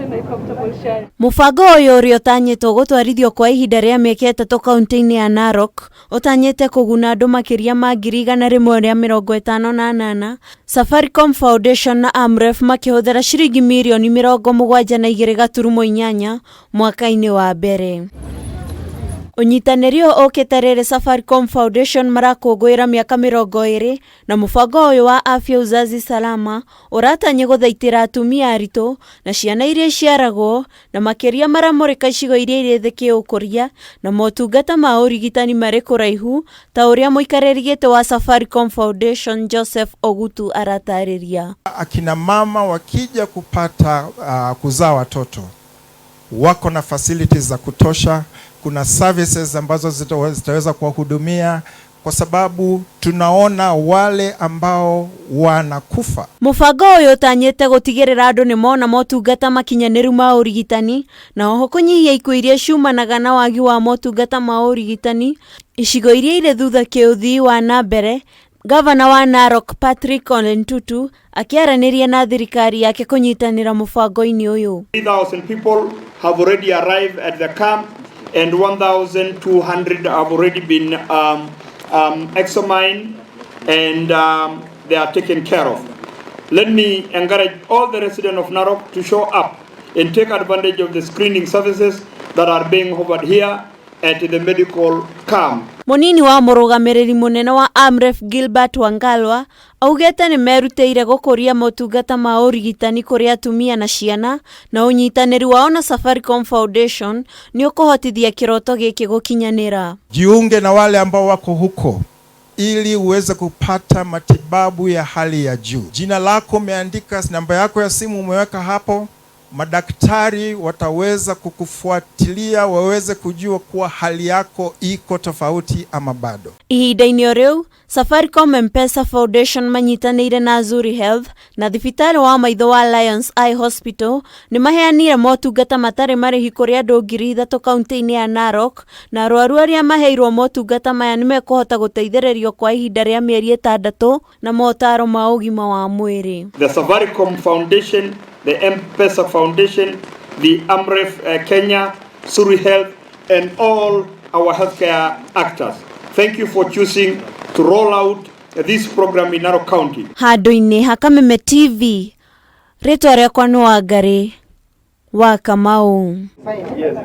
Foundation, are you comfortable sharing? Mũbango ũyũ ũrĩa ũtanyĩtwo gũtwarithio kwa ihinda rĩa mĩaka 3 kaunti-inĩ ya Narok ũtanyĩte kũguna andũ makĩria ma 158,000, Safaricom Foundation na Amref makĩhũthĩra ciringi mirioni 72.8 mwaka-inĩ wa mbere. Ũnyitanĩri ũyũ ũkĩte rĩrĩ Safaricom Foundation marakũngũĩra mĩaka 20 na mũbango ũyũ wa Afya Uzazi Salama ũratanya gũthaitĩra atumia aritũ na ciana iria iciaragwo na makĩria maramũrĩka icigo iria irĩ thĩ kĩũkũria na motungata ma ũrigitani marĩ kũraihu ta ũrĩa mũikarĩri gĩtĩ wa Safaricom Foundation Joseph Ogutu aratarĩria. Akina mama wakija kupata kuzaa watoto wako na facilities za kutosha, kuna services ambazo zitaweza kuwahudumia kwa sababu tunaona wale ambao wanakufa. Mũbango ũyũ ũtanyĩte gũtigĩrĩra andũ nĩ mona motungata makinyanĩru ma ũrigitani na oho kũnyihia ikuũ iria ciumanaga na wagi wa motungata ma ũrigitani icigo iria irĩ thutha kĩũthii wa na mbere. Gavana wa Narok Patrick Ole Ntutu akĩaranĩria na thirikari yake kũnyitanĩra mũbango-inĩ ũyũ. 3,000 people have already arrived at the camp and 1,200 have already been examined and they are taken care of. Let me encourage all the residents of Narok to show up and take advantage of the screening services that are being offered here at the medical camp. Mũnini wa mũrũgamĩrĩri mũnene wa Amref Gilbert Wangalwa augĩte nĩ merutĩire gũkũria motungata ma ũrigitani kũrĩ atumia na ciana na ũnyitanĩri wao na Safaricom Foundation nĩ ũkũhotithia kĩroto gĩkĩ gũkinyanĩra. Jiunge na wale ambao wako huko ili uweze kupata matibabu ya hali ya juu. Jina lako umeandika, namba yako ya simu umeweka hapo, madaktari wataweza kukufuatilia waweze kujua kuwa hali yako iko tofauti ama bado. Ihinda-inĩ o rĩu, Safaricom M-Pesa Foundation manyitanĩire na Zuri Health na thibitarĩ wa maitho wa Lions Eye Hospital nĩ maheanire motungata matarĩ marĩhi kũrĩ andũ 3,000 kaunti-inĩ ya Narok na arwaru arĩa maheirwo motungata maya nĩ mekũhota gũteithĩrĩrio kwa ihinda rĩa mĩeri 6 na motaro ma ũgima wa mwĩrĩ. The Safaricom Foundation, the M-Pesa Foundation, the Amref Kenya, Suri Health, and all our healthcare actors. Thank you for choosing to roll out this program in Narok County. Handũ-inĩ ha Kameme TV, rĩtwa rĩakwa nĩ Wangarĩ wa Kamau. Yes.